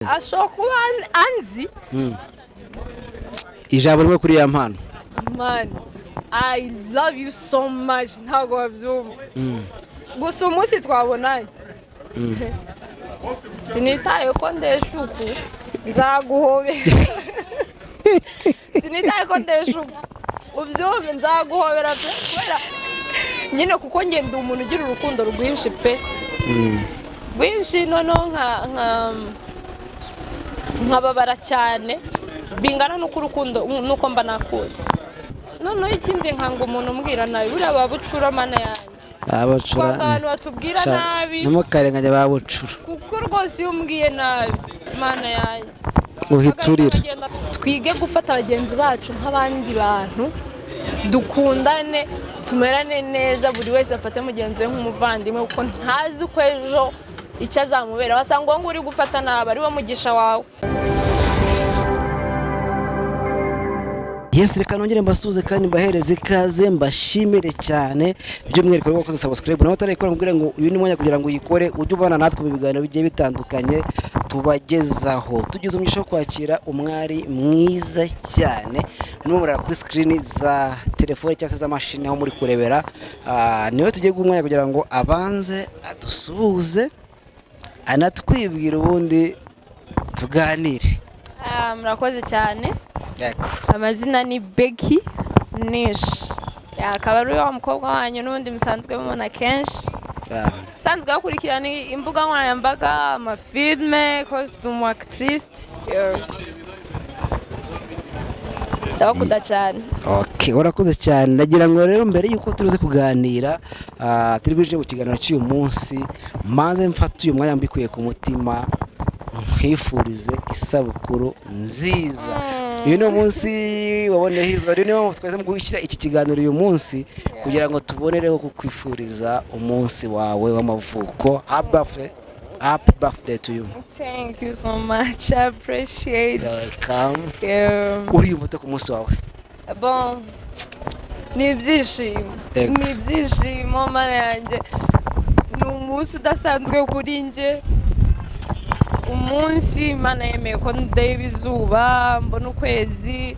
Ashobora kuba anzi. Ijambo rimwe kuri ya mpano. Man, I love you so much, ntabwo wabyumva. Gusa umunsi twabonanye, sinitaye ko ndesha uku, nzaguhobera. Sinitaye ko ndesha uku, ubyumve, nzaguhobera pe, kubera nyine kuko njye ndi umuntu ugira urukundo rwinshi pe, rwinshi. Noneho nka nkababara cyane bingana n'uko urukundo n'uko mba nakunze. Noneho ikindi, nkanga umuntu umbwira nabi. Buriya ba bucura, Mana yanjye. Abacura. Twanga abantu batubwira nabi. Ntimukarenganye ba bucura. Kuko rwose iyo umbwiye nabi, Mana yanjye, uhiturira. Twige gufata bagenzi bacu nk'abandi bantu, dukundane, tumerane neza, buri wese afate mugenzi we nk'umuvandimwe, kuko ntazi ko ejo icyo azamubera. Wasanga uwo nguwo uri gufata nabi ari wo mugisha wawe. Yes, reka nongere mbasuhuze kandi mbahereze ikaze, mbashimire cyane by'umwihariko rwo wakoze subscribe nawe utarayikora, nkubwire ngo uyu ni umwanya kugira ngo uyikore, ujye ubana natwe mu biganiro bigiye bitandukanye tubagezaho. Tugize umugisha wo kwakira umwari mwiza cyane mureba kuri screen za telefone cyangwa se z'amashini aho muri kurebera. Niwe tugiye guha umwanya kugira ngo abanze adusuhuze, anatwibwire, ubundi tuganire. Ah, murakoze cyane. Yego. Amazina ni Becky Nish, akaba ari wa mukobwa wanyu n'ubundi musanzwe mubona kenshi, asanzwe bakurikirana imbuga nkoranyambaga, amafilme, costume actrice. Ndabakunda cyane. Okay, urakoze cyane. Ndagira ngo rero mbere yuko turuze kuganira, turi buje mu kiganiro cy'uyu munsi, maze mfate uyu mwanya mbikuye ku mutima nkwifurize isabukuru nziza. Uyu ni umunsi waboneyeho izuba rero, niyo mpamvu twahisemo gushyira iki kiganiro uyu munsi kugira ngo tubonereho kukwifuriza umunsi wawe w'amavuko. Happy birthday, happy birthday to you. Thank you so much, I appreciate. Welcome. Uriyumva ute ku munsi wawe? Bon, ni ibyishimo. Yego. Ni ibyishimo, Mana yanjye. Ni umunsi udasanzwe kuri njye, umunsi Imana yemeye ko ndeba izuba, mbona ukwezi,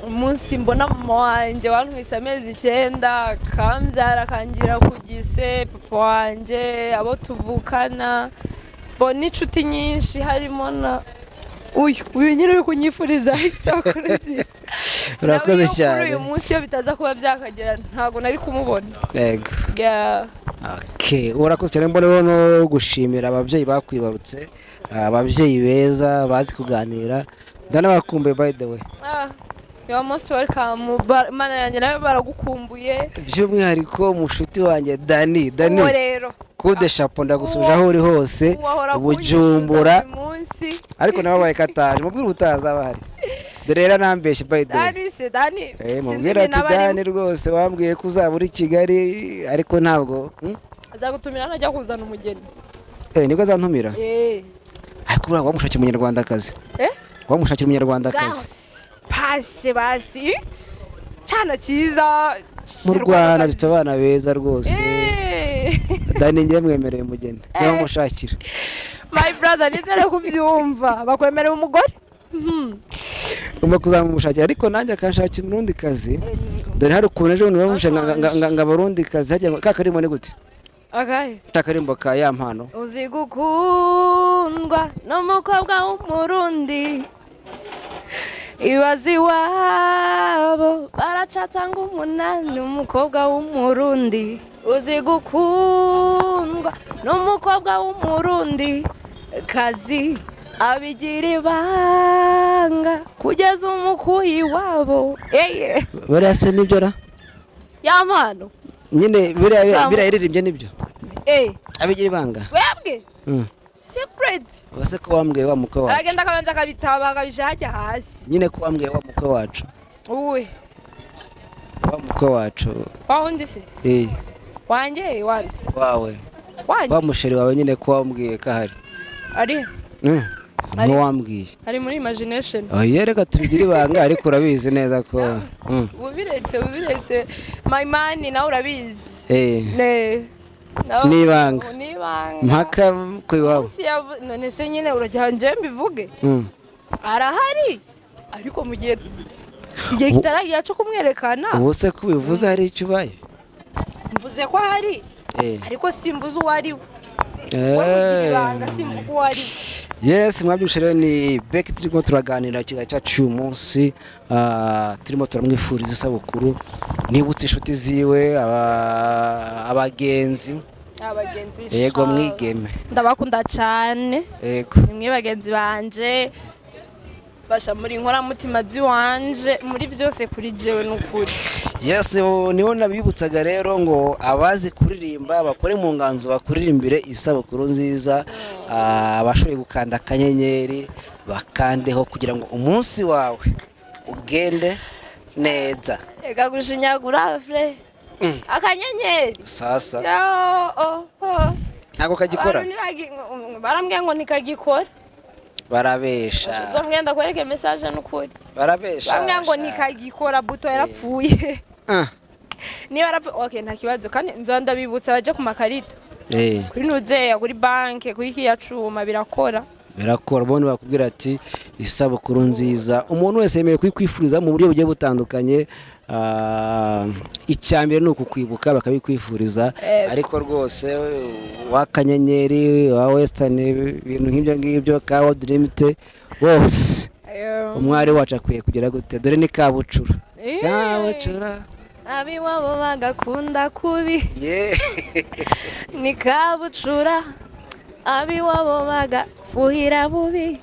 umunsi mbona mama wanjye wantwise amezi 9, akambyara, akangira ku gise, papa wanjye, abo tuvukana, bo n'inshuti nyinshi, harimo na uyu nyine uri kunyifuriza isabukuru nziza. Urakoze Nawe iyo cyane. Kuri uyu munsi iyo bitaza kuba byakagera, ntabwo nari kumubona. Yego. Yeah. Okay, urakoze cyane. Mbona no gushimira ababyeyi bakwibarutse, ababyeyi beza bazi kuganira. Ndanabakumbuye, by the way. Ah, you are most welcome. Mana yanjye, nawe baragukumbuye. By'umwihariko mushuti wanjye Dani. Dani, Uwo rero kude chapeau, ndagusuje aho uri hose. Uwo ahora Bujumbura. kunyishyuza buri munsi. Ariko nawe abaye kataje, mubwire ubutaha azaba ahari. Dore rero nambeshye, by the way. Dani se, Dani, sinzi Mubwire ibintu ati aba arimo. Dani rwose, wambwiye ko uzaba uri i Kigali, ariko ntabwo? Azagutumira najya kuzana umugeni. Nibwo azantumira. Eh. Ariko buriya wamushakira umunyarwandakazi. Eh? Wamushakira umunyarwandakazi. Pasi basi cyana cyiza. Mu Rwanda dufite abana beza rwose. Dani, njye mwemereye umugeni niba mushakira. My brother, nizere kubyumva, bakwemerera umugore. Ugomba kuzamushakira, ariko nanjye akanshakira umurundi kazi. Dore hari ukuntu ejo bundi bamushe ngo abarundi kazi hajya ka karimbo ni gute? Akahe? Ka karimbo ka ya mpano. Uzi gukundwa n'umukobwa w'Umurundi, ibaze iwabo baracatanga umunani. Umukobwa w'Umurundi, uzi gukundwa n'umukobwa w'Umurundi kazi, abigira ibanga kugeza umukuye iwabo, eye. Buriya se nibyo ra? Ya mpano. Nyine biriya biriya yaririmbye nibyo? Eh. Abigira ibanga. Twebwe secret. Ubuse ko wambwiye wa mukwe wacu? Aragenda akabanza akabitaba, akabishyira hajya hasi. Nyine ko wambwiye wa mukwe wacu? Uwe? Wa mukwe wacu. Wa wundi se? Eh. Wanjye wandi? Wawe. Wanjye. Wa musheri wawe nyine, ko wambwiye ko ahari? Ari Ntiwambwiye. Ari muri imagination. Oya, reka tubigire ibanga, ariko urabizi neza ko Ubiretse, ubiretse, my man, nawe urabizi. Eh. Ne. Ni ibanga. Ni ibanga. Mpaka ku iwabo. Munsi none se nyine uragira njye mbivuge? Arahari, ariko mu gihe igihe kitaragiye cyo kumwerekana. Ubu se ko ubivuze hari icyo ubaye? Mvuze ko ahari, ariko simvuze uwo ari we. We mugira ibanga, simvuga uwo ari we. Yes, mwabyumvise rero, ni Becky turimo turaganira ikiganiro cyacu uyu munsi. Turimo turamwifuriza isabukuru. Nibutse inshuti ziwe, abagenzi. Abagenzi. Yego. Sha. Mwigeme. Ndabakunda cyane. Yego. Nimwe bagenzi banje basha muri inkoramutima ziwanje muri byose kuri jewe n'ukuri. Yes, niho nabibutsaga rero ngo abazi kuririmba bakore mu nganzo, bakuririmbire isabukuru nziza. Abashoboye gukanda akanyenyeri bakandeho kugira ngo umunsi wawe ugende neza. Reka gushinyagura fre. Akanyenyeri. Sasa. Yo, oh, oh. Ntabwo kagikora. Abantu barambwiye ngo ntikagikora. Barabesha. Nzomwenda kwereke message n'ukuri. Barabesha. Bambwiye ngo ntikagikora, buto yarapfuye. Niba yarapfuye, okay, nta kibazo. Kandi nzoba ndabibutsa baje ku makarita, kuri nuzeya, kuri banke, kuri kiya cuma birakora. Birakora. Ubundi bakubwira ati isabukuru nziza. Umuntu wese yemerewe kuyikwifuriza mu buryo bugiye butandukanye. Icya mbere ni ukukwibuka bakabikwifuriza. Ego. Ariko rwose wa kanyenyeri wa Western, ibintu nk'ibyo ngibyo, ka World Limit bose, umwari wacu akwiye kugira gute? Dore ni Kabucura. Kabucura. Abiwabo bagakunda kubi. Ni Kabucura, abiwabo bagafuhira bubi.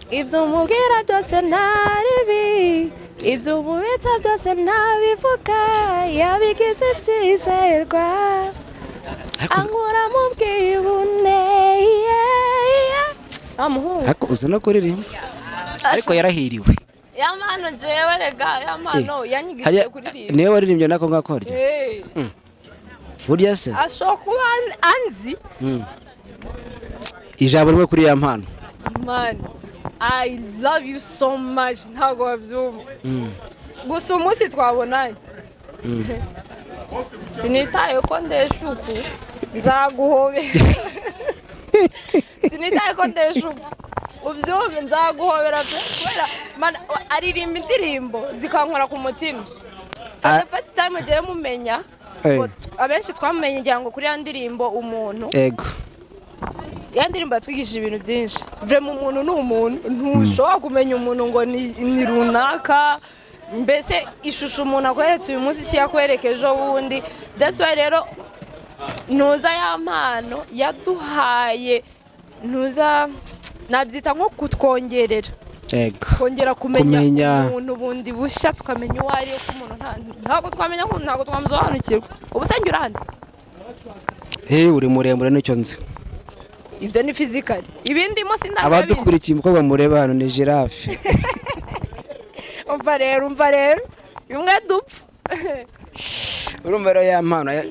Ibyo umubwira byose ntaribi, ibyo umubitsa byose ntabivuga, yabigize byizerwa. Ariko Ankura mu bwibune. Amuhungu. Ariko uzi no kuririmba, ariko yarahiriwe. Ya mpano jewe rega, ya mpano yanyigishije kuririmba. Niwe waririmbye nako ngako harya? Eh. Burya se? Ashobora kuba anzi. Ijambo rimwe kuri ya mpano. Man, I love you so much, ntabwo wabyumva. Gusa umunsi twabonanye, sinitaye ko ndesha uku, nzaguhobera. Sinitaye ko ndesha uku, ubyumve, nzaguhobera pe, kubera man, aririmba indirimbo zikankora ku mutima. For the first time ugiye mumenya, ngo abenshi twamenye ngira ngo kuri ya ndirimbo Umuntu. Ya ndirimbo yatwigishije ibintu byinshi. Vraiment, umuntu ni umuntu, ntushobora kumenya umuntu ngo ni runaka. Mbese ishusho umuntu akweretse uyu munsi si yakwereka ejo bundi. That's why rero ntuza ya mpano yaduhaye, ntuza nabyita nko kutwongerera, kongera kumenya, Kumenya. umuntu bundi bushya, tukamenya uwo ari we, ko umuntu ntabwo twamenya, ntabwo twamusobanukirwa. Ubu se njye uranzi? Uri muremure, nicyo nzi. Ibyo ni physical, ibindi mo sindabizi. Abadukurikiye, umukobwa mureba hano ni giraffe. Umva rero, umva rero, bimwe dupfa. Urumva rero ya mpano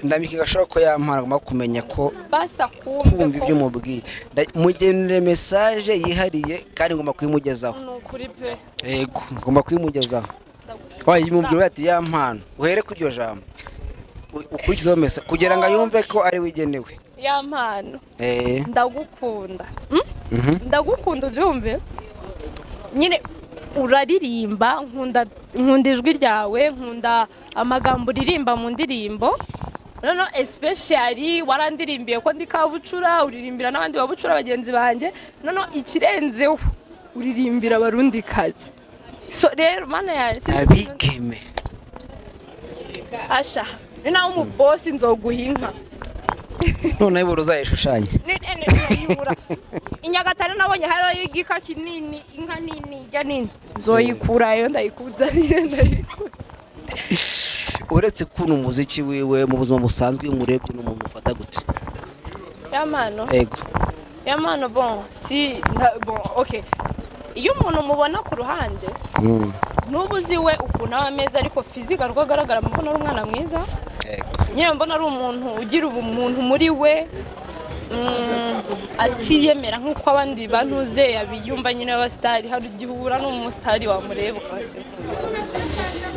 ndabika gashoboka ko ya mpano agomba kumenya ko basa kumve kumva ko ibyo mubwiye. Mugenere message yihariye kandi ngomba kuyimugezaho. Ni ukuri pe. Yego, ngomba kuyimugezaho. Wayimubwira ati ya mpano, uhere kuri iryo jambo, ukurikizeho message kugira ngo ayumve ko ari wigenewe. Ya mpano, ndagukunda. Ndagukunda, ubyumve nyine. Uraririmba, nkunda, nkunda ijwi ryawe, nkunda amagambo uririmba mu ndirimbo. Noneho especially warandirimbiye ko ndi Kabucura, uririmbira n'abandi babucura bagenzi banjye. Noneho ikirenzeho uririmbira Abarundi kazi. So rero mana yanjye, Abigeme. Asha, ni nawe umubosi, nzoguha inka. Noneho ibura uzayishushanye. Nibura i Nyagatare nabonye hariho igika kinini, inka nini, ijya nini, nzoyikurayo ndayikuzanire, ndayikura. Uretse kubona umuziki wiwe, mu buzima busanzwe iyo umurebye ni umuntu ufata gute? Ya mpano? Ego. Ya mpano, bon, si bon, okay, iyo umuntu umubona ku ruhande n'ubu uzi we ukuntu aba ameze, ariko physical uko agaragara mbona ari umwana mwiza. Nyine mbona ari umuntu ugira ubumuntu muri we, atiyemera nk'uko abandi bantuze abiyumva nyine b'abasitari. Hari igihe uhura n'umusitari wamureba ukabaseka,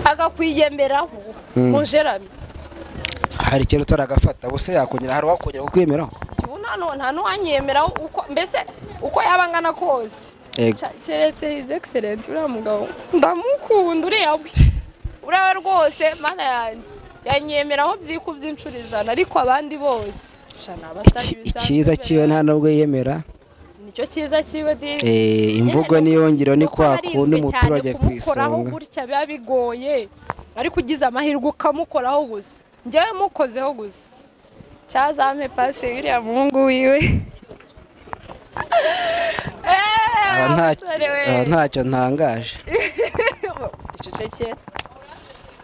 akakwiyemeraho mujerami. Hari ikintu utaragafata ubuse yakongera, hari uwakongera kukwemeraho? Ubu nta n'uwanyemeraho, uko mbese uko yaba angana kose. Keretse His Excellence, uriya mugabo ndamukunda, uriya we, uriya we rwose, Mana yanjye, yanyemeraho byikubye inshuro 100, ariko abandi bose sha ni abasitari bisanzwe. Icyiza kiwe nta nubwo yiyemera. Nicyo cyiza kiwe di. Imvugo niyongero ni Kuko kwa arinzwe kundi cyane, umuturage ku kumukoraho isonga. Gutya biba bigoye, ariko ugize amahirwe ukamukoraho gusa, njyewe mukozeho gusa, cyazampe pase uriya muhungu wiwe. Musore we. Aba ntacyo ntangaje. Icecekere.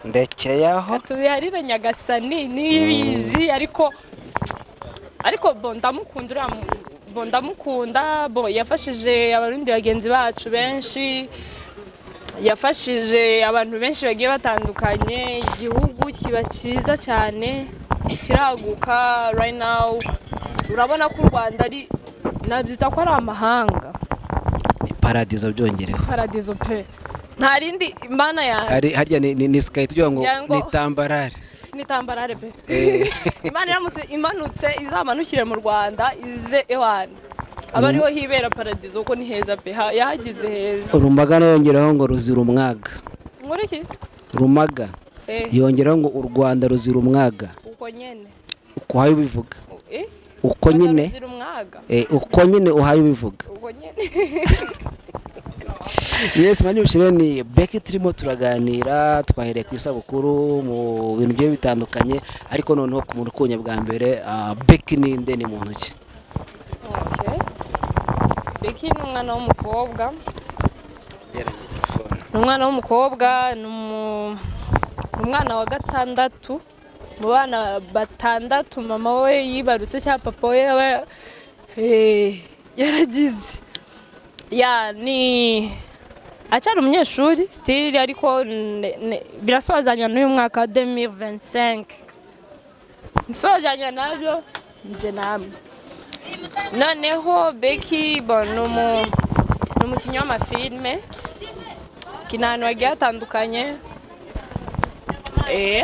Ndekeye aho. Tubiharire Nyagasani nibizi, ariko bo ndamukunda uriya bo ndamukunda. Bo yafashije Abarundi bagenzi bacu benshi, yafashije abantu benshi bagiye batandukanye, igihugu kiba cyiza cyane, kiraguka. Right now urabona ko u Rwanda ari, nabyita ko ari amahanga. Ni paradizo byongereho. Paradizo pe, nta rindi, Imana yanjye. Hari harya ni sky tugira ngo Ngira ngo- ni tambarare. Ni tambarare pe. Imana iramutse imanutse, izamanukire mu Rwanda, ize ewana aba ariho hibera paradizo, kuko ni heza pe. Yahagize heza. Rumaga nayo yongeraho ngo ruzira umwaga. Muri iki? Rumaga yongeraho ngo u Rwanda ruzira umwaga. Uko nyene. Uko uhaye ubivuga. Eh? Uko nyine. Ruzira umwaga. Uko nyine uhaye ubivuga. Uko nyene. Yes, mani bishire ni Becky turimo turaganira, twahereye ku isabukuru mu bintu bigiye bitandukanye, ariko noneho ku muntu ukunya bwa mbere, Becky ninde, ni muntu ki? Okay. Becky ni umwana w'umukobwa. Ni umwana w'umukobwa, ni umwana wa gatandatu mu bana batandatu mama we yibarutse cyangwa papa we yaba yaragize. Ya, ni acyari umunyeshuri still, ariko birasozanya n'uyu mwaka wa 2025, nsozanya nabyo nje namwe. Noneho Becky bon, ni umukinnyi w'amafilme, akina ahantu hagiye hatandukanye. Ni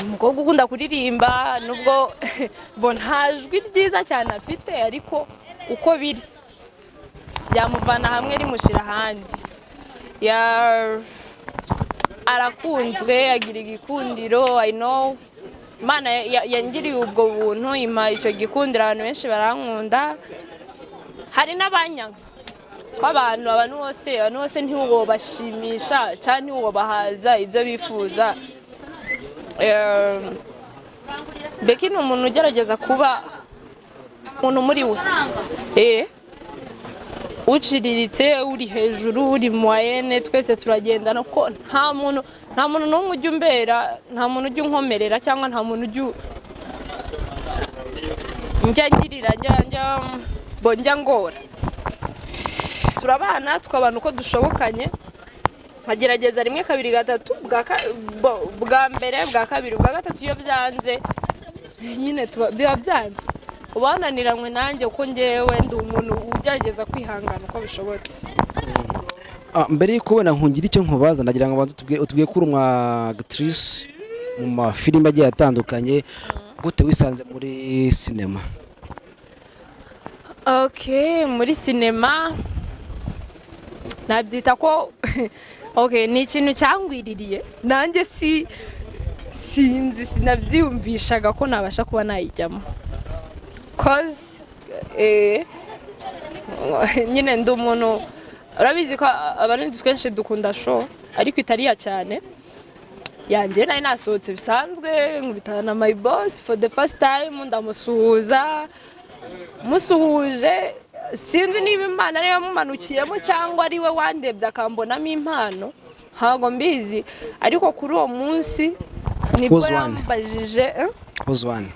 umukobwa ukunda kuririmba, nubwo bo nta jwi ryiza cyane afite, ariko uko biri byamuvana hamwe rimushyira ahandi. Arakunzwe, agira igikundiro. I know Imana yangiriye ubwo buntu, impa icyo gikundiro, abantu benshi barankunda, hari n'abanyanga ko abantu bose ntiwobashimisha cyangwa ntiwobahaza ibyo bifuza. Becky ni umuntu ugerageza kuba umuntu muri we, uciriritse, uri hejuru, uri moyenne, twese turagendana, ko nta muntu n'umwe ujya umbera, nta muntu ujya unkomerera, cyangwa nta muntu ujya njya ngirira, njya bo njya ngora. Turabana, tukabana uko dushobokanye, nkagerageza rimwe, kabiri, gatatu, bwa mbere, bwa kabiri, bwa gatatu, iyo byanze nyine biba byanze, uba wananiranywe nanjye, kuko ngewe ndi umuntu ugerageza kwihangana uko bishobotse. Mbere y'uko wenda nkungira icyo nkubaza, ndagira ngo banze utubwiye ko uri umu actrice mu mafilime agiye atandukanye. Gute wisanze muri sinema? Okay, muri sinema nabyita ko, okay, ni ikintu cyangwiririye nanjye, si sinzi, sinabyiyumvishaga ko nabasha kuba nayijyamo, cause nyine ndi umuntu, urabizi ko Abarundi twinshi dukunda show, ariko itariya cyane. Yanjye nari nasohotse bisanzwe, nkubitana na my boss for the first time, ndamusuhuza, musuhuje, sinzi niba Imana ariyo yamumanukiyemo cyangwa ari we wandebye akambonamo impano, ntabwo mbizi, ariko kuri uwo munsi nibwo Who's one? yambajije, eh? Who's one?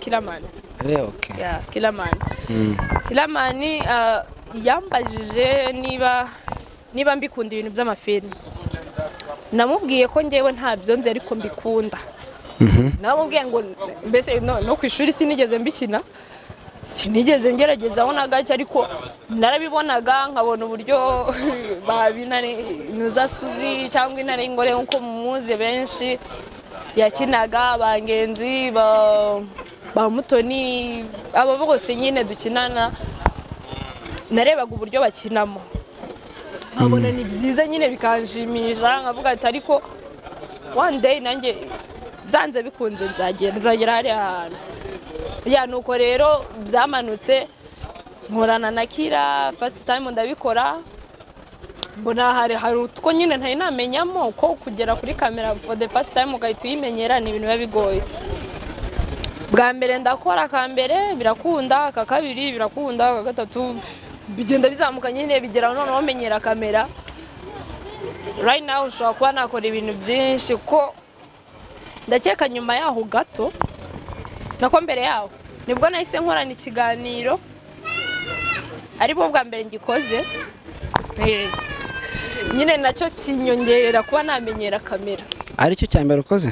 Kiramani. Okay. Yeah, Kiramani. Kiramani yambajije niba mbikunda ibintu by'amafilimi. Namubwiye ko ngewe ntabyo nzi, ariko mbikunda. Namubwiye ngo mbese no ku ishuri sinigeze mbikina, sinigeze ngeragezaho na gake, ariko Narabibonaga, nkabona uburyo ba Intare Nuza Suzi cyangwa Intare y'Ingore, nk'uko mumuzi benshi, yakinaga, ba Ngenzi, ba Mutoni, abo bose nyine dukinana, narebaga uburyo bakinamo nkabona ni byiza nyine, bikanshimisha, nkavuga ati: "Ariko one day nanjye byanze bikunze nzagera, nzagera hariya hantu." Ya, nuko rero byamanutse, nkorana na Kira first time, ndabikora, mbona hari utwo nyine ntari namenyamo, ko kugera kuri kamera for the first time ugahita uyimenyera ni ibintu biba bigoye. Bwa mbere ndakora, aka mbere birakunda, aka kabiri birakunda, aka gatatu bigenda bizamuka nyine, bigera noneho menyera kamera. Right now ushobora kuba nakora ibintu byinshi, ko ndakeka nyuma yaho gato, nako mbere yaho, nibwo nahise nkorana ikiganiro, aribwo bwa mbere ngikoze. Nyine nacyo kinyongerera kuba namenyera kamera. Aricyo cya mbere ukoze?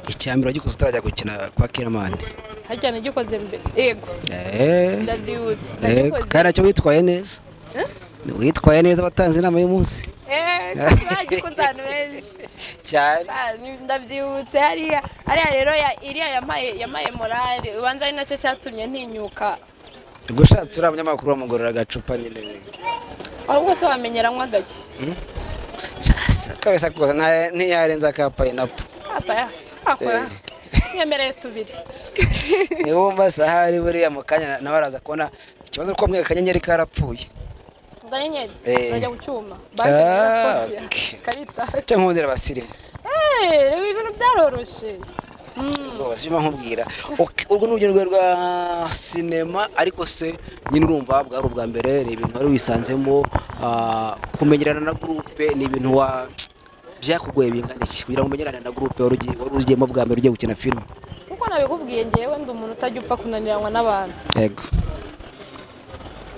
Icya mbere wagikoze utarajya gukina kwa Kiramani? Harya nagikoze mbere? Yego. Ndabyibutse. Nagikoze. Kandi nacyo witwaye neza. Eh? Witwaye neza, batanze inama y'umunsi. Bagikunze abantu benshi. Cyane. Ndabyibutse hariya rero iriya yamaye morale, ubanza ari nacyo cyatumye ntinyuka. Ubwo ushatse uriya munyamakuru bamugorora agacupa nyine. Ahubwo se wamenyeramo agake? Kabisa kose ntiyarenza aka pineapple. Apa ya akora nyemereye tubiri. Niwumva sahari buriya mu kanya nawe araza kubona ikibazo, ko mwe akanyenyeri karapfuye. Akanyenyeri? Eh. Bajya ku cyuma. Ah, Banki. Okay. Karita. Cyo nkundira abasirimu. Eh, ibintu byaroroshe. Rwose ibyo nkubwira. Okay, urwo ni urugero rwa sinema, ariko se nyine urumva bwari ubwa mbere, ni ibintu wari wisanzemo, kumenyerana na groupe ni ibintu wa byakugoye bingana iki kugira ngo umenyerane na groupe wari ugiyemo bwa mbere ugiye gukina filime? Nkuko nabikubwiye, ngewe ndi umuntu utajya upfa kunaniranwa n'abantu.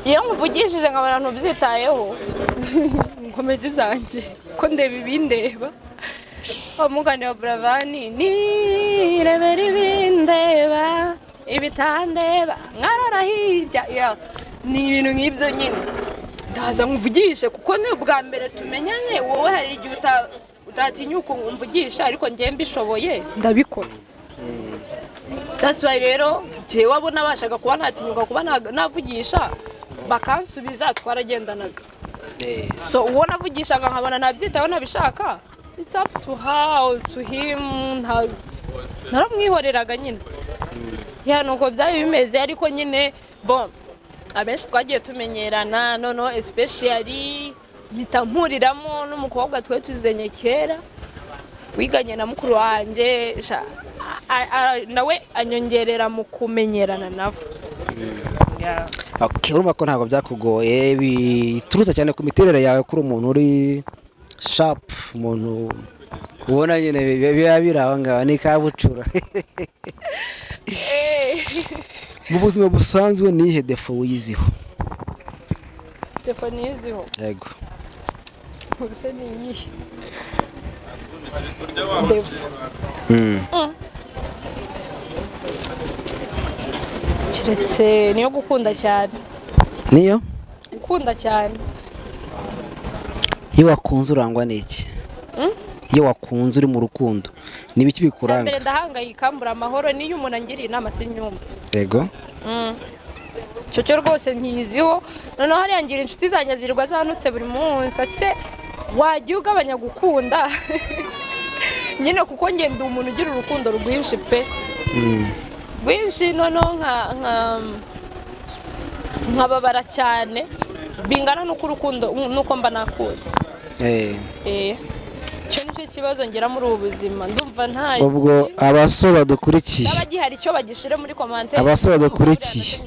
Iyo nkuvugishije nkabona ntubyitayeho, nkomeza izanjye ko ndeba ibindeba. Umugani wa Buravani: "Nirebera ibindeba, ibitandeba nkarora hirya." Ya, ni ibintu nk'ibyo nyine. Ndaza nkuvugishe kuko ni ubwa mbere tumenyanye. Wowe hari igihe utatinyuka ngo umvugishe, ariko njye mbishoboye ndabikora. That's why rero njyewe abo nabashaga kuba natinyuka kuba navugisha bakansubiza, twaragendanaga. So uwo navugishaga nkabona ntabyitaho, ntabishaka, it's up to her or to him, naramwihoreraga nyine. Ya, nuko byari bimeze. Ariko nyine bon, abenshi twagiye tumenyerana, noneho especially mpita mpuriramo n'umukobwa twari tuzanye kera, wiganye na mukuru wanjye, nawe anyongerera mu kumenyerana nabo. Yeah. Okay, urumva ko ntabwo byakugoye, biturutse cyane ku miterere yawe, kuri umuntu uri sharp, umuntu ubona nyine biba biri aho ngaho, ni kabucura. Mu buzima busanzwe ni iyihe défaut wiyiziho? Défaut niyiziho? Yego. Ubuse ni iyihe défaut? Keretse niyo gukunda cyane. Niyo? Gukunda cyane. Iyo wakunze urangwa n'iki? Iyo wakunze, uri mu rukundo, ni ibiki Cya bikuranga? mbere ndahangayika, mbura amahoro, niyo umuntu angiriye inama sinyumva. Icyo cyo rwose nkiziho. Noneho hariya ngira inshuti zanjye zirirwa zanutse buri munsi, ati: "Se wajya ugabanya gukunda nyine?" Kuko njye ndi umuntu ugira urukundo rwinshi pe, rwinshi. Noneho nkababara cyane bingana n'uko urukundo n'uko mba nakunze. Icyo nicyo kibazo ngira muri ubu buzima, ndumva nta Ubwo abasore badukurikiye, cyaba gihari icyo bagishire muri commentaire. Abasore badukurikiye,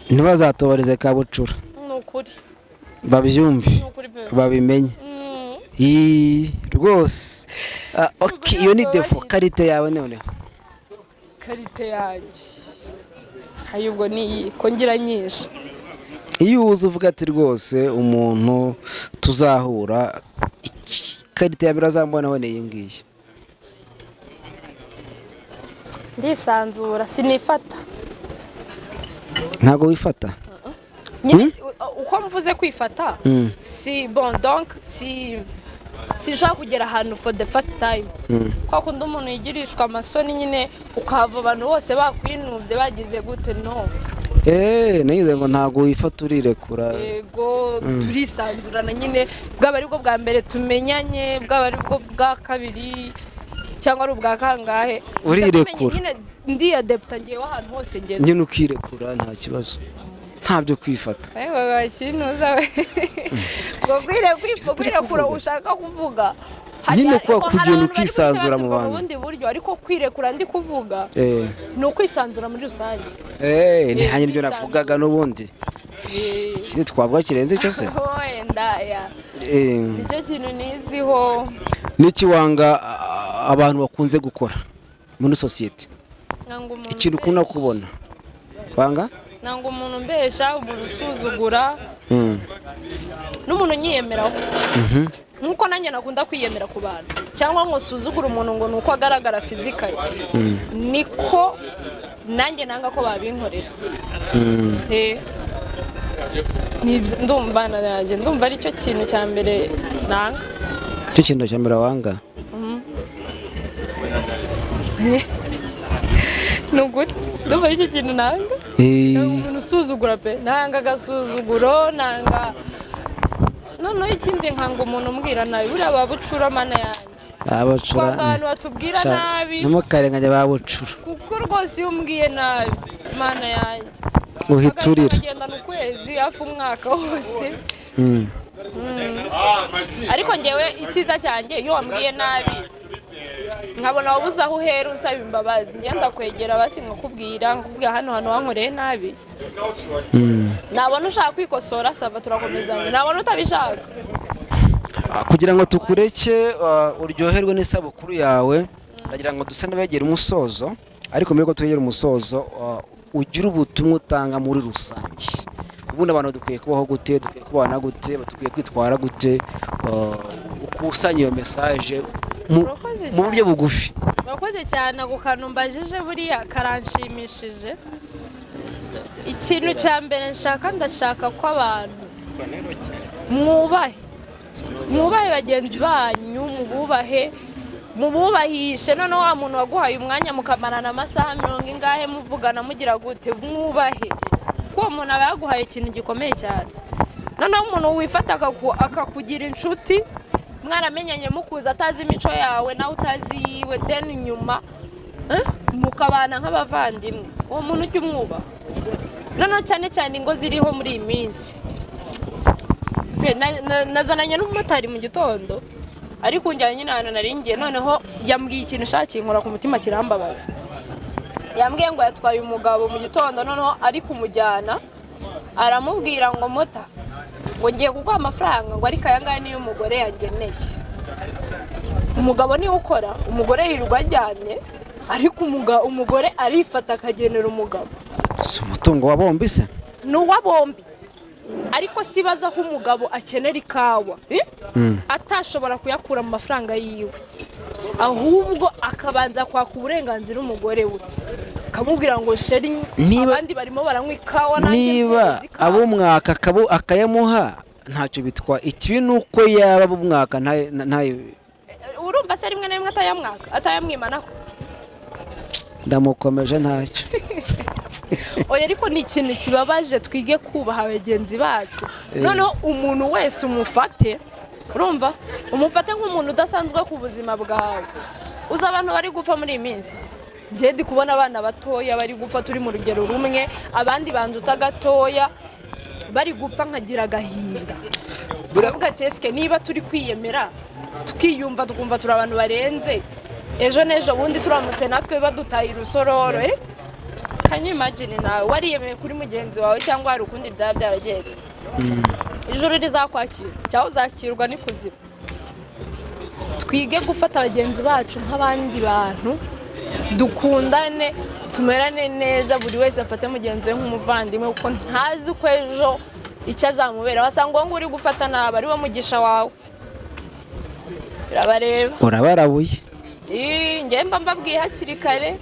ntibazatobarize kabucura. Ni ukuri. Babyumve. Ni ukuri pe. Babimenye. Ii, rwose. Ah, okay, iyo ni défaut. Qualité yawe noneho? Qualité yanjye hayi, ubwo ni iyi ko ngira nyinshi? Iyo uza uvuga ati: "Rwose umuntu tuzahura, qualité yawe irazambonaho ni iyi ngiyi." Ndisanzura, sinifata. Ntabwo wifata? Nyine uko mvuze kwifata, si bon, donc si sinshobora kugera ahantu for the first time kwa kundi umuntu yigirishwa amasoni nyine, ukahava abantu bose bakwinubye, bagize gute, no. Eee, nagize ngo ntabwo wifata, urirekura. Yego, turisanzurana nyine, bwaba aribwo bwa mbere tumenyanye, bwaba aribwo bwa kabiri cyangwa ari ubwa kangahe. Urirekura. Nyine ndiyadapta ngewe ahantu hose ngeze. Nyine ukirekura, nta kibazo, nta byo kwifata. Yewe, kintuza we ngo kwirekura ushaka kuvuga. Nyine kuba hari kugenda abantu bari ukisanzura mu guhita babyumva bantu. Bundi buryo, ariko kwirekura ndi kuvuga ni ukwisanzura muri rusange. Ntihanye n'ibyo navugaga n'ubundi. Ikindi twavuga kirenze icyo se? Wenda ya nicyo kintu niziho. N'iki wanga abantu bakunze gukora muri sosiyete? Nanga umuntu Ikintu ukunda umbesha. kubona wanga? Nanga umuntu umbesha, umuntu usuzugura n'umuntu unyiyemeraho, nk'uko nanjye nakunda kwiyemera ku bantu cyangwa ngo nsuzugure umuntu ngo ni uko agaragara physically, niko nanjye nanga ko babinkorera. Ndumva nanjye ndumva aricyo kintu cya mbere nanga. Icyo kintu cya mbere wanga? Ni ukuri, ndumva aricyo kintu nanga. Umuntu usuzugura pe, nanga agasuzuguro, nanga. Noneho ikindi, nkanga umuntu umbwira nabi, buriya babucura, mana yanjye. Abacura. Twanga abantu batubwira nabi. Ntimukarenganye ba bucura. Kuko rwose iyo umbwiye nabi, mana yanjye, Uhita urira. Ukagendana ukwezi, hafi umwaka wose. Ariko ngewe icyiza cyanjye, iyo wambwiye nabi nkabona wabuze aho uhera unsaba imbabazi, ngenda kwegera basi nkakubwira hano hantu wankoreye nabi. Nabona ushaka kwikosora, ça va, turakomezanya. Nabona utabishaka. Kugira ngo tukureke uryoherwe n'isabukuru yawe, ndagira ngo dusa n'abegera umusozo, ariko mbere yuko twegera umusozo, ugire ubutumwa utanga muri rusange. Ubundi abantu dukwiye kubaho gute? Dukwiye kubana gute? Dukwiye kwitwara gute? Ukusanye iyo message Urakoze mu buryo bugufi. Murakoze cyane, ako kantu mbajije buriya karanshimishije. Ikintu cya mbere nshaka, ndashaka ko abantu mwubahe bagenzi banyu, mububahe, mububahishe. Noneho wa muntu waguhaye umwanya mukamarana amasaha mirongo ingahe muvugana, mugira gute, mwubahe, kuko uwo muntu aba yaguhaye ikintu gikomeye cyane. Noneho umuntu wifata akakugira inshuti, mwaramenyanye mukuza, atazi imico yawe nawe utazi iyiwe, then nyuma mukabana nk'abavandimwe, uwo muntu ujya umwubaha. Noneho cyane cyane ingo ziriho muri iyi minsi. Nazananye n'umumotari mu gitondo, ariko unjyanye nyine ahantu nari ngiye, noneho yambwiye ikintu ushakiye inkora ku mutima, kirambabaza. Yambwiye ngo yatwaye umugabo mu gitondo, noneho ari kumujyana aramubwira ngo: "Mota, ngo ngiye kuguha amafaranga, ngo ariko aya ngaya niyo umugore yageneye." Umugabo niwe ukora, umugore yirirwa aryamye, ariko umugore arifata akagenera umugabo. Si umutungo wa bombi se? Ni uwa bombi, ariko sibaza ko umugabo akenera ikawa, eh? Atashobora kuyakura mu mafaranga yiwe, ahubwo akabanza kwaka uburenganzira umugore we, akamubwira ngo: "Chéri, abandi barimo baranywa ikawa, nanjye Niba mpereza ikawa." Abumwaka akayamuha, ntacyo bitwa. Ikibi ni uko yaba abumwaka ntayo. Urumva se rimwe na rimwe atayamwaka, atayamwimanaho? Ndamukomeje, ntacyo. Oya, ariko ni ikintu kibabaje. Twige kubaha bagenzi bacu. Noneho umuntu wese umufate, urumva, umufate nk'umuntu udasanzwe ku buzima bwawe. Uzi abantu bari gupfa muri iyi minsi? Njye ndi kubona abana batoya bari gupfa, turi mu rugero rumwe, abandi banduta gatoya, bari gupfa, nkagira agahinda. Turavuga ati: "Esike niba turi kwiyemera, tukiyumva, tukumva turi abantu barenze, ejo n'ejo bundi turamutse natwe badutaye urusororo, eh?" Can you imagine nawe wariyemeye kuri mugenzi wawe, cyangwa hari ukundi byaba byaragenze, ijuru rizakwakira cyangwa uzakirwa n'ikuzimu? Twige gufata bagenzi bacu nk'abandi bantu, dukundane, tumerane neza, buri wese afate mugenzi we nk'umuvandimwe, kuko ntazi ko ejo icyo azamubera. Wasanga uwo nguwo uri gufata nabi ari wo mugisha wawe. Birabareba. Urabarabuye. Ii, njye mba mbabwiye hakiri kare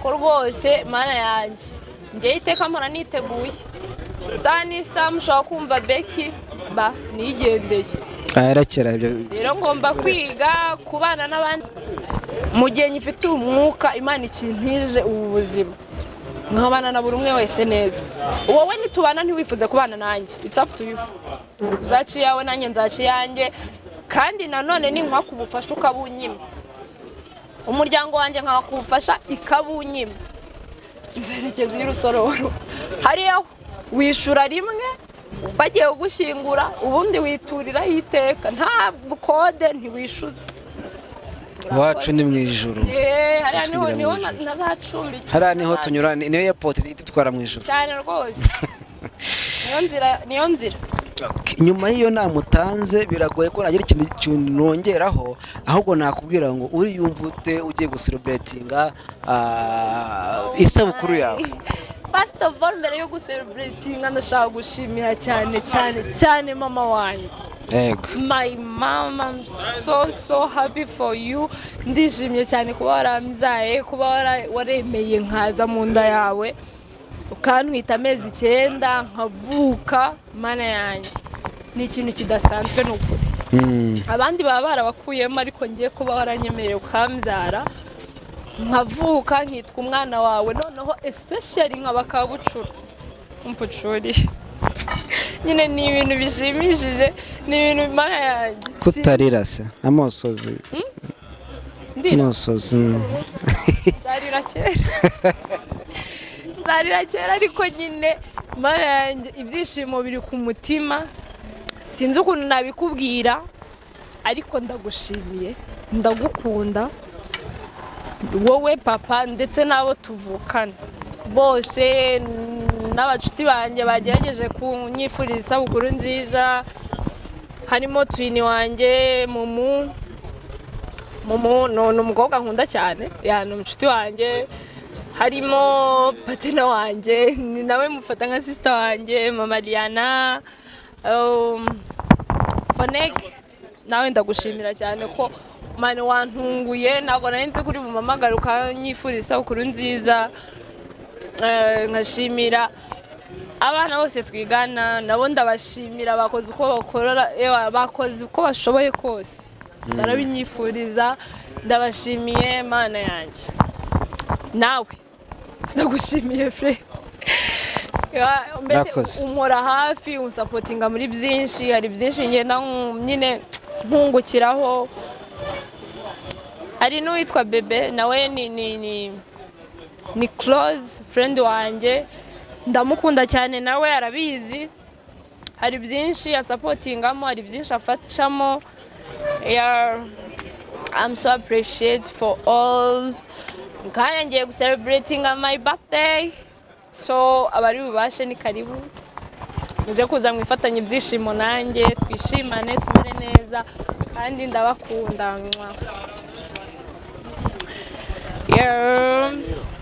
ko rwose, mana yanjye. Njyewe iteka mpora niteguye, isaha n'isaha mushobora kumva Becky ba nigendeye. Arakera ibyo. Rero ngomba kwiga kubana n'abandi mu gihe nyifite umwuka. Imana ikintije ubu buzima, nkabana na buri umwe wese neza. Wowe nitubana ntiwifuze kubana nanjye, it's up to you. Uzaca iyawe, nanjye nzaca iyanjye. Kandi nanone ninkwaka ubufasha ukabunyima, umuryango wanjye nkawaka ubufasha ikabunyima, nzerekeza iy'urusororo. Hariya wishura rimwe bagiye kugushyingura, ubundi wituriraho iteka, nta bukode, ntiwishyuza. Iwacu ni mu ijuru. Hariya niho Twigira mu niho ijuru. Ntazacumbikira. Hariya niho tunyura, niyo airport idutwara mu ijuru. Cyane rwose, niyo nzira, niyo nzira. Okay. Nyuma y'iyo nama utanze, biragoye ko nagira ikintu nongeraho, ahubwo nakubwira ngo uriyumva ute ugiye gucelebratinga isabukuru yawe? First of all, mbere yo gucelebratinga, ndashaka gushimira cyane cyane cyane mama wanjye. My mom, I'm so so happy for you. Ndishimye cyane kuba warambyaye, kuba waremeye nkaza mu nda yawe, ukantwita amezi 9 nkavuka. Mana yanjye, ni ikintu kidasanzwe, ni ukuri. Abandi baba barabakuyemo, ariko ngiye kuba waranyemereye ukambyara nkavuka, nkitwa umwana wawe, noneho especially nkaba kabucura umpucuri nyine, ni ibintu bishimishije, ni ibintu, Mana yanjye. Kutarira se amosozi? Ndira? Amosozi. Nzarira kera, nzarira kera. Ariko nyine, Mana yanjye, ibyishimo biri ku mutima, sinzi ukuntu nabikubwira, ariko ndagushimiye, ndagukunda wowe papa, ndetse n'abo tuvukana bose, n'abacuti banjye bagerageje kunyifuriza isabukuru nziza, harimo twin wanjye Mumu. Mumu ni umukobwa nkunda cyane, ya, ni umucuti wanjye. Harimo partner wanjye, ni nawe mufata nka sister wanjye, mama Liana, Fonek, nawe ndagushimira cyane ko man wantunguye, ntabwo nari nzi kuri bumamagara ukanyifuriza isabukuru nziza. Nkashimira abana bose twigana, nabo ndabashimira, bakoze uko bakorora, ewa, bakoze uko bashoboye kose barabinyifuriza, ndabashimiye. Mana yanjye, nawe ndagushimiye fre. Ya, mbese Murakoze. umpora hafi, unsupportinga muri byinshi, hari byinshi ngenda nyine nkungukiraho. Hari n'uwitwa Bebe, nawe ni close friend wanjye, ndamukunda cyane, nawe arabizi. Hari byinshi asupportingamo, hari byinshi afashamo. Yeah, I'm so appreciate for all. Kandi ngiye gucelebrating my birthday, so abari bubashe ni karibu, muze kuza mwifatanye ibyishimo nanjye, twishimane, tumere neza, kandi ndabakunda. Mwah. Yeah.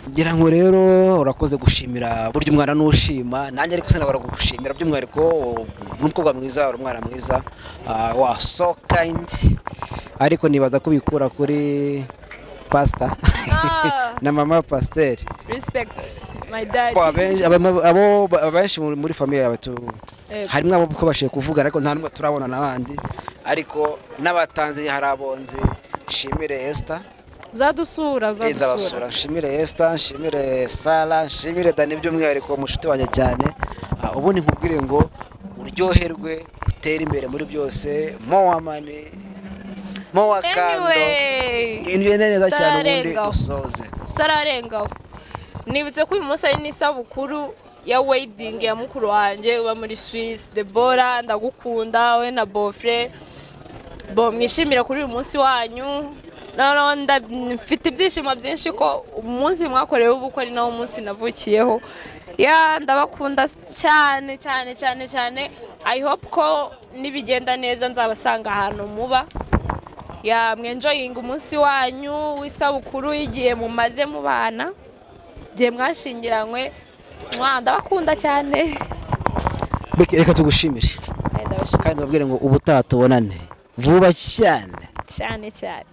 Ngira ngo rero urakoze gushimira, burya umwana n'ushima nanjye, ariko sinabara kugushimira by'umwihariko. Uri umukobwa mwiza, uri umwana mwiza, wa so kind, ariko nibaza ko ubikura kuri pastor na mama pasiteri. Respect my dad. Bo, abo abenshi muri famille yawe tu Yego. harimo abo twabashije kuvuga, ariko nta n'umwe turabona n'abandi, ariko n'abatanze hari abonzi. Nshimire Esther. Uzadusura, uzadusura. Nzabasura. Nshimire Esther, nshimire Sara, nshimire Dani by'umwihariko, mushuti wanjye cyane. Ubundi nkubwire ngo uryoherwe, utere imbere muri byose, more money, more kando. Anyway, ibintu bigende neza cyane, ubundi tutararengaho. dusoze. Tutararengaho, nibutse ko uyu munsi ari n'isabukuru ya wedding ya mukuru wanjye uba muri Swiss, Debora, ndagukunda we na beau-frère. Bo mwishimire kuri uyu munsi wanyu. Noneho mfite ibyishimo byinshi ko umunsi mwakoreweho ubukwe ari nawo munsi navukiyeho. Ya, ndabakunda cyane cyane cyane cyane. I hope ko nibigenda neza nzabasanga ahantu muba. Ya, mwenjoyinga umunsi wanyu w'isabukuru y'igihe mumaze mubana, igihe mwashingiranywe. Mwa, ndabakunda cyane. Becky, reka tugushimire. Ndabashimira. Kandi babwire ngo ubutaha tubonane vuba cyane. Cyane cyane.